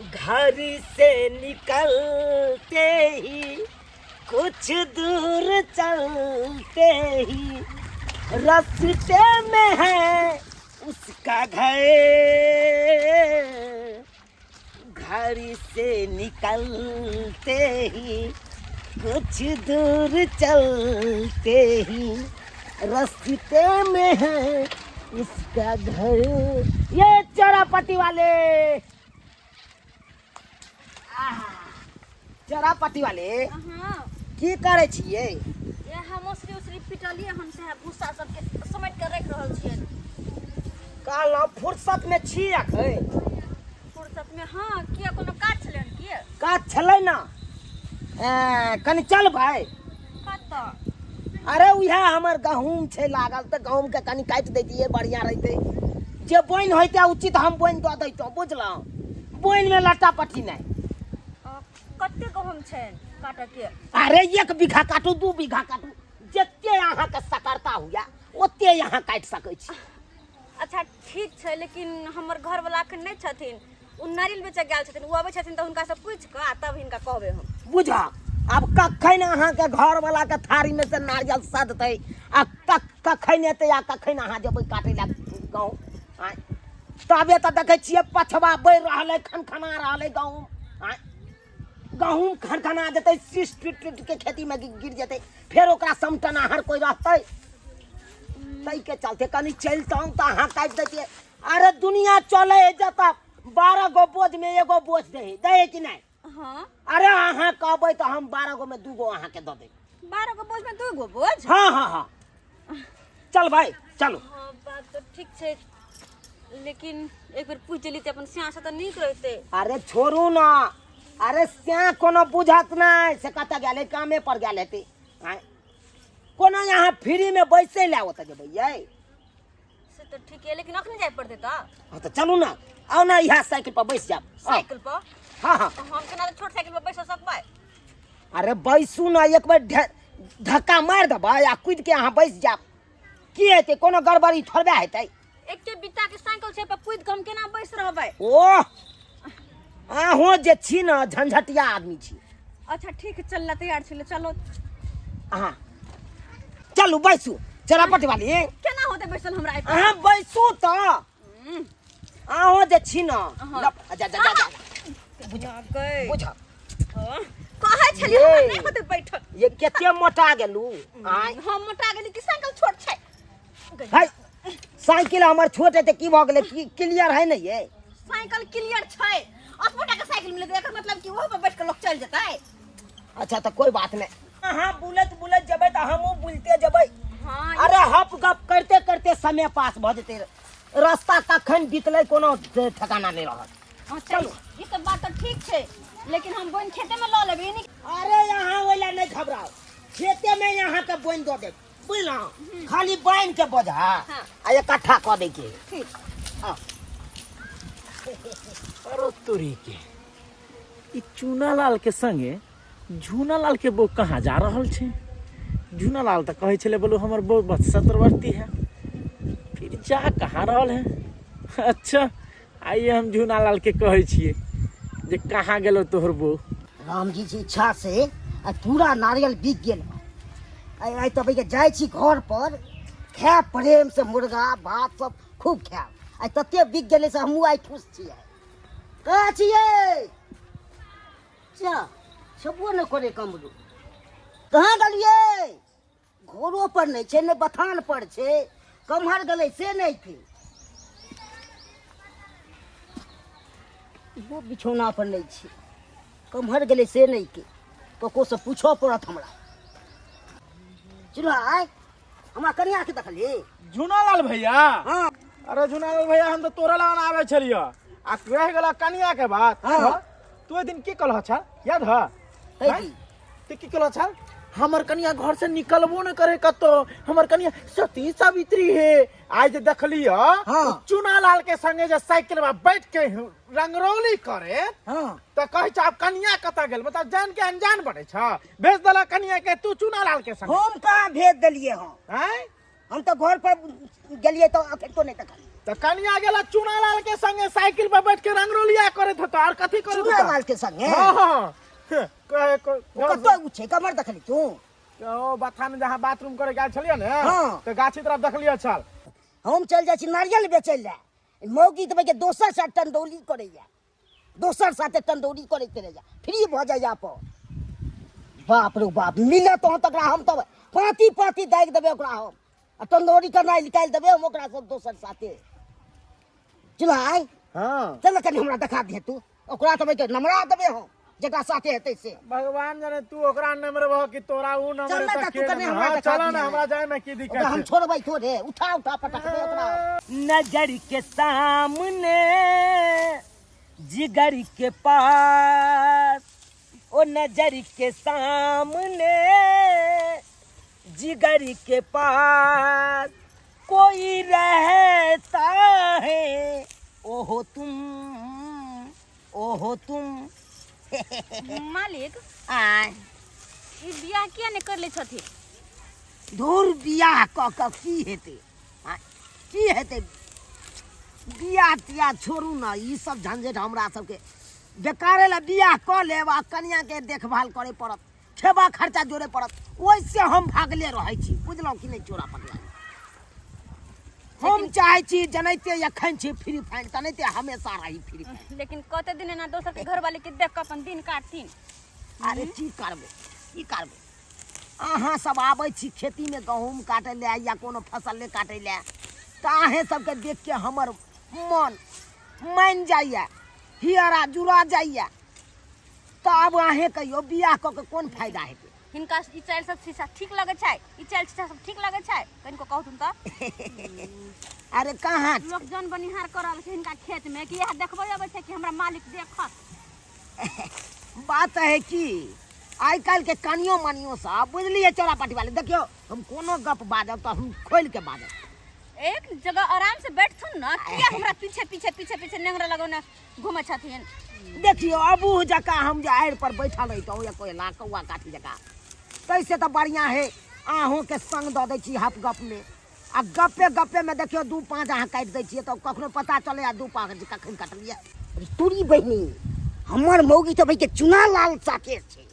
घर से निकलते ही कुछ दूर चलते ही रास्ते में है उसका घर। घर से निकलते ही कुछ दूर चलते ही रास्ते में है उसका घर। ये चोरापट्टी वाले, चोरापट्टी वाले। हाँ। की करै छियै? ये हम उसरी उसरी पिटलिए हन से भूसा सबके समेट के रख रहल छियै। कहलहुँ फुर्सत में छी अखन? फुर्सत में हाँ, किया कोनो काज छलै हन किया? काज छलै ना, कनि चल भाई। कतऽ? अरे उएह हमर गहूँम छै लागल, तऽ गहूँमके कनि काटि दैतियै, बढ़िआँ रहितै। जे बोनि होइतै उचित हम बोनि दऽ दैतहुँ, बुझलहुँ? बोनिमे लट्टा पट्टी नहि। कते गहूँम छै काटऽ के? अरे 1 बीघा काटू, 2 बीघा काटू, जते अहाँके सकरता हुए ओते अहाँ काटि सकै छी। अच्छा ठीक छै, लेकिन हमर घरवला अखन नहि छथिन, ओ नारियल बेचऽ गेल छथिन। ओ अबै छथिन तऽ हुनकासँ पूछि कऽ आ तब हिनका कहबै हम। बुझ, आब कखन अहाँके घरवलाके थारीमे से नारियल सधतै आ कखन एतै आ कखन अहाँ जेबै काटै लए गहूँम। आँय, तबे तऽ देखै छियै पछवा बढ़ि रहल अइ, खनखना रहल अइ गहूँम। आँय, गहूँम खनखना जेतै, शीश टूटि टूटि के खेतीमे गिर जेतै, फेर ओकरा समटनाहर कोइ रहतै? ताहिके चलते कनि चलितहुँ तऽ अहाँ काटि दैतियै। अरे दुनिया चलै है जतऽ 12 गो बोझ में एगो बोझ दे है, दे है कि नहीं? हाँ। अरे अहाँ कहबै तऽ हम 12 गो में 2 गो अहाँके दऽ देब। 12 गो बोझ में 2 गो बोझ? हाँ हाँ हाँ, चल भाई चलो। हाँ बात तऽ ठीक छै, लेकिन एक बेर पूछि लेली तऽ अपन श्याँ से तऽ नीक रहतै। अरे छोड़ू ना, अरे श्याँ कोनो बुझत नहि, से कतऽ गेलै, कामे पर गेल हेतै। आँय, कोनो यहाँ फ्री में बैसै लए ओतऽ जेबै यै? से तऽ ठीक है, लेकिन अखने जाय पड़तै तऽ। हाँ तऽ चलू ना, आउ ना, इएह साइकिल पर बैस जाब। आउ। साइकिल पर? हाँ हाँ। तऽ हम केना छोट साइकिल पर बैस सकबै? अरे बैसू ना, एक बेर धक्का मारि देबै आ कूदि के अहाँ बैस जाब, की हेतै? कोनो गड़बड़ी थोड़बे हेतै। एके बित्ता के साइकिल छै पर कूदि के हम केना बैस रहबै? ओह, अहूँ जे छी ने झंझटिया आदमी छी। अच्छा ठीक है, चल तैयार छी, चलो। अहाँ चलू बैसू चरापट वाली। केना होतै बैसल हमरा एहि पर? अहाँ बैसू तऽ। अहूँ जे छी ने हाँ। जा जा जा जा। बुझ बुझ। कहै छलियै हमरा नहि होतै बैठल। ये कते मोटा गेलू आँय? हम मोटा गेली कि साइकिल छोट छै? है साइकिल हमर छोट है तऽ की भऽ गेलै? की क्लियर है ने ये? साइकिल क्लियर छै, 80 टाका साइकिल मिलतै, एकर मतलब कि ओहो पर बैठ के लोग चलि जेतै। अच्छा तऽ कोई बात नहीं, अहाँ बुलैत बुलैत जेबै तऽ हमहूँ बुलते जेबै। हाँ। अरे हप गप करते करते समय पास भऽ जेतै, रास्ता कखन बीतलै कोनो ठिकाना नहि रहत। हाँ, चलू। ई सब बात तऽ ठीक छै, लेकिन हम बोनि खेते में लऽ लेबै, ई नहि। अरे यहाँ ओहि लए नहि घबराउ, खेते में यहाँ के बोनि दऽ देब, बुझलहुँ? खाली बान्हि के बोझा आ इकट्ठा कऽ दै के। ठीक। हाँ। अरे तोरी के, ई चूनालाल के संगे झूनालाल के बहू कहाँ जा रहल छै? झूनालाल तऽ कहै छलै बोलू हमर बहू बस सतरवर्ती है, फिर जा कहाँ रहल है? अच्छा आइए हम झूनालाल के कहै छियै जे कहाँ गेलो तोहर बहू। राम जी के इच्छा से आ पूरा नारियल बिक गेल। आइ आइ तब के जाइ छी घर पर, खायब प्रेम से मुर्गा भात सब खूब खायब। आइ तते बिक गेलै से हमहूँ आइ खुश छियै। कहाँ छियै? चा छेबो नहि करै कमरू, कहाँ गेलियै? घरो पर नहि छै, नहि बथान पर छै, कम्हर गेलै से नहि छै। इहो बिछौना पर नहि छै, कम्हर गेलै से नहि के, ककरोसँ पूछऽ पड़त हमरा। चलो आइ हमरा कनिया के देखली। झुनालाल भैया? हाँ। अरे झुनालाल भैया, हम तो तोरा लगन आवे छलियो आ रह गेला कनिया के बात। हाँ। हाँ? तू ओहि दिन की कहलह छल याद ह? है हैं? की? ते की कहलह छल? हमर कनिया घर से निकलबो न करे कतौ, हमर कनिया सती सावित्री हे। आइ जे देखली ह, हाँ। ओ चुनालाल के संगे जे साइकिल में बैठ के रंगरौली करे, हाँ। त कहै छ आब कनिया कतऽ गेल, मतलब जान के अनजान बनै छ, भेज देला कनिया के तू चुनालाल के संगे। हम कहाँ भेज देलिए? हाँ। हैं? हम तऽ घर पर गेलिए तऽ अखन तो नहीं देखलिए। त कनिया गेला चुनालाल के संगे साइकिल पर बैठ के रंगरोलिया करैत होतो और कथी करैत होतो चुनालाल के संगे हाँ हाँ कहे ओ कतौ उ छै कमर देखली तू ओ बथान जहाँ बाथरूम करे गेल छलियै ने हाँ। तऽ गाछी तरफ देखलियै छल हम चलि जाइ छी नारियल बेचै लए मौगी तऽ के दोसर साथ टंडौली करैया दोसर साथे टंडौली करैत रहैया फ्री भऽ जाइया अपन बाप रे बाप मिलत तहन तकरा हम तब पाँती पाँती दागि देबै ओकरा हम आ टंडौरी करनाइ निकालि देबै हम ओकरा सब दोसर साथे चुनाइ हाँ चल कनि हमरा देखा दिहे तू ओकरा तऽ बैठ नमरा देबै हम जकरा साथे हेतै से भगवान जाने तू ओकरा नमरबह कि तोरा ऊ चल नमरे ना तऽ तू के कने नमरे? हमरा हाँ, देखा चल ना दिहे। हमरा जाए में की दिक्कत ओकरा हम छै छोड़बै थोड़े उठा उठा पटकबै ओकरा नजर के सामने जिगर के पास ओ नजर के सामने जिगर के पास कोई रहता है ओहो तुम ओहो तुम मालिक आय ई बियाह किया नहि कर ले छथिन धुर बियाह कऽ कऽ की हेतै आँय, की हेतै बियाह तियाह छोड़ू ने ई सब झंझट हमरा सबके बेकारे लए बियाह कऽ लेब आ कनियाके देखभाल करे पड़त खेबा खर्चा जोड़े पड़त ओहिसे हम भागले रहै छी बुझलहुँ कि नहि चोरा पकड़ा हम चाहै छी जनैते एखन छी फ्री फायर तनैते हमेशा रही फ्री फायर लेकिन कते दिन एना दोसर के घर वाले के देख के अपन दिन काटथिन अरे की करबै की करबै अहाँ सब आबै छी खेतीमे गहूँम काटै लए या कोनो फसल ले काटै लए तऽ अहेँ सबके देख के हमर मन मानि जाइए हियरा जुड़ा जाइए तऽ आब अहेँ कहियौ बियाह कऽ के कोन फायदा हेतै हिनका ई चालि सब शीशा ठीक लगै छै ई चालि शीशा सब ठीक लगै छै कनिको कहथुन तऽ अरे कहाँ लोक जन बनिहार कर रहल छै हिनका खेत में कि इएह देखबै अबै छै कि हमरा मालिक देखत बात है कि आइ काल्हि के कनियो मनियो सब बुझलियै चौरा पाटी वाले देखियौ हम कोनो गप बाजब तऽ हम खोलि के बाजब एक जगह आराम से बैठथुन ना किया हमरा पीछे पीछे पीछे पीछे नेंगरा लगौने घूमै छथिन देखियौ अबूह जकाँ हम जे आड़ि पर बैठल रहितहुँ या कोयला कौआ काठी जकाँ ताहिसँ तऽ बढ़िआँ है अहूँके संग दऽ दै छी हप गपमे आ गप्पे गप्पेमे देखियौ दू पाँच अहाँ काटि दै छियै तऽ कखनो पता चलै आ दू पाँच कखन कटलियै अरे तोरी बहिनी हमर मौगी तऽ भाई के चुना लाल साथे छै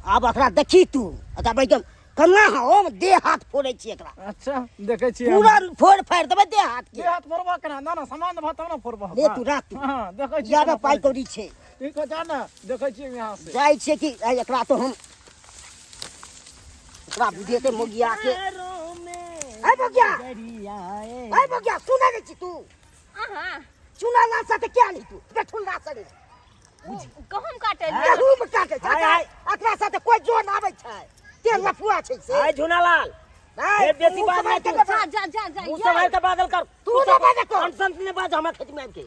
आब एकरा देखी तू एकरा भाई के कन्ना हम देह हाथ फोड़ै छी एकरा अच्छा देखै छियै हम। पूरा फोड़ फाड़ि देबै देह हाथ के देह हाथ फोड़बह केना ना ना सामान देबह तब ना फोड़बह ले तू राख तू हाँ देखै छियै याद केना पाइ फोड़ै कौड़ी छै छै। ठीक हो जा ना देखै छियै यहाँ से जाइ छियै कि आइ एकरा तो हम एकरा बुझेतै मोगिया के ऐ मोगिया ऐ मोगिया सुनै नहि छी तू अहाँ चुना लाल साथे किया नहीं तू बेठुन ला संगे गहूम काटै लए गहूम काटे छै हाय, हाय। एकरा साथे कोई जोन आबै छै ते लफुआ छै से हाय झुनालाल हाय, ए, बेसी मुँह बात सम्हारि नहीं के तू। जा जा जा जा मुँह सम्हारि के बादल कर तू ना बाजल कर। अनसन ने बाज हमरा खेत में आबि के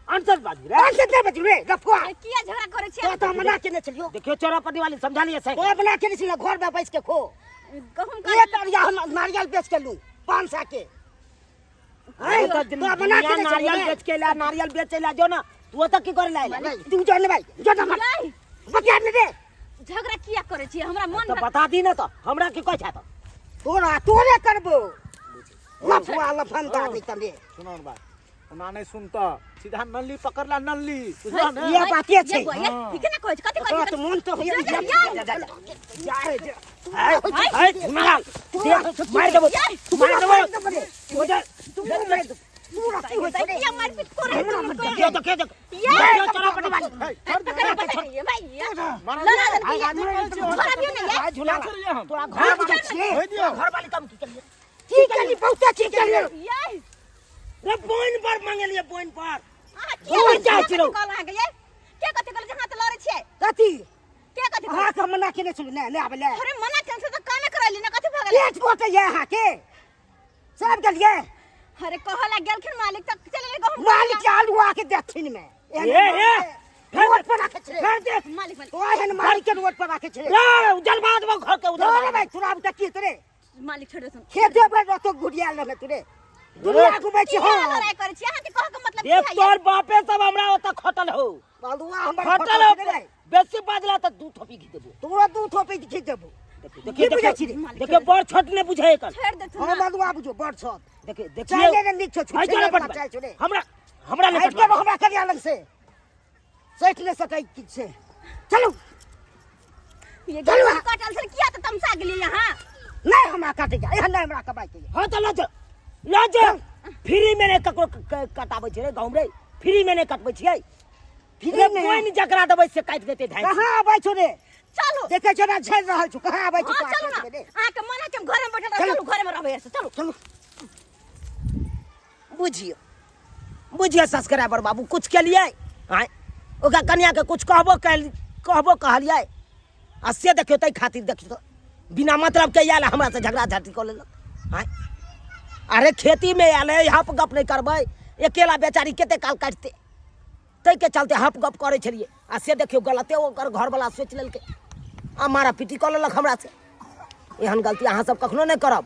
अनसन बाजू रे अनसन नहि बाजू रे लफुआ किया झगड़ा करै छियै तो तो मना केने छलियो देखियो चौरापति वाली समझा लिए से तो मना केने छलियो घर में बैस के खो गहूम काटै एक अरिया हम नारियल बेच के लू 500 के अरे तो तो मना केने छलियो नारियल बेच के ला नारियल बेच ला जो ना तू ओतऽ की करे ला आइला? तू जो ने भाई जो ना यै, बतिया ने रे झगड़ा किया करै छियै हमरा मन तो बता दी ना तो हमरा की कहै छै तो तोरा तोरे करबो लफुआ लफंदा नहीं तने सुनो ने बात ओना नहि सुनतऽ सीधा नल्ली पकड़ला नल्ली बुझलह ने ये बाते छै ये बौआ, ये ई केना कहै छै कथी कहै तोरा छै तऽ मन तऽ होइए जा, जा, जा, जा, जा। जा रे जा हाय झुनालाल देख मार देबो मार देबो हो जा तू मारि देबो। तू रखी होइ छै रे। किया मारपीट करै छै देखियो देखियो देखियो ये देखियो चौरापति वाली पकड़ पकड़ ये भाई ये लड़ा देलकै ये। छोड़बियौ ने ये हाय झुनालाल छोड़िए हम तोरा घर बुझै छियै? होय दियौ घर वाली कम की करिए की केली बहुते की केली ये रे बोइन पर मांगलिए बोइन पर अहाँ किया बोइन चाहै छी रौ कहल अहाँके ये के कथी कहल जे हाथ लड़ै छियै कथी के कथी कहल अहाँके हम मना केने छलहुँ नहि नहि आबै ले अरे मना केने छै तऽ कामे करैली ना कथी भऽ गेलै पेट गोटैए अहाँके सब गेलियै अरे कहला गेलखिन मालिक तऽ चलि गेलै गहुम मालिक के आलू आके देखथिन में ए ए रोड पर राखे छे फेर देख मालिक मालिक तो एहन मालिक के रोड पर राखे छे रे उजलवा देबो घर के तोरे उजलवा भाई चुनाव के की तोरे मालिक छोड़ देथुन खेते पर रहतो घुरियाल रहे तोरे दुनिया घुमै छी किया हम लड़ाई करै छी अहाँके कहऽ के मतलब की देख है तोर बापे सब हमरा ओतऽ खटल हो बालुआ हमर खटल हो रे बेसी बाजला तऽ दू थोपी घी देबो तोरा दू थोपी खींच देबो देखी देखिए की बुझै छी रे? देखिए बड़ छोट नहि बुझै एकर छोड़ि देथुन हम ना। अदुआ बुझो बड़ छत देखिए देखिए चाइले ने नीक छौ, हटि छुछे जाओ ना ने पटवा। चाइल छौ रे। हमरा हमरा नहि हटि के पटवा। हमरा कनिया लग से सटि नहि सकै किछु से चलू ये चलू। गहूम कटल छल किया तऽ तमसा गेलियै यहाँ नहि हमरा काटै के एहन नहि हमरा कमाइ के हाँ तऽ लऽ जाओ लऽ जाओ फ्री में नहि ककरो कटाबै छै रे गहूम रे फ्री में नहि कटबै छियै फ्री रे में? कोइ जकरा देबै से काटि देतै धान कहाँ आबै छौ रे चलू देखै छौ ना झेल रहल छौ कहाँ आबै छौ हाँ चलू ना अहाँके मन है कि हम घरमे बैठल रहब, चलू। चलू घरमे रहबै से चलू चलू बुझियौ बुझियौ सब्सक्राइबर बाबू कुछ केलियै आँय ओकरा कनियाके कुछ कहबो कैल कहबो कहलियै आ से देखियौ ताहि खातिर देखियौ तऽ बिना मतलब के आयल हमरा से झगड़ा झाटी कऽ लेलक आँय अरे खेतीमे आयल है हप गप नहि करबै अकेला बेचारी कते काल काटतै ताहिके चलते हप गप करै छलियै आ से देखियौ गलते ओकर घरवला सोचि लेलकै आ मारा पीटी कऽ लेलक हमरा से एहन गलती अहाँ सब कखनो नहि करब।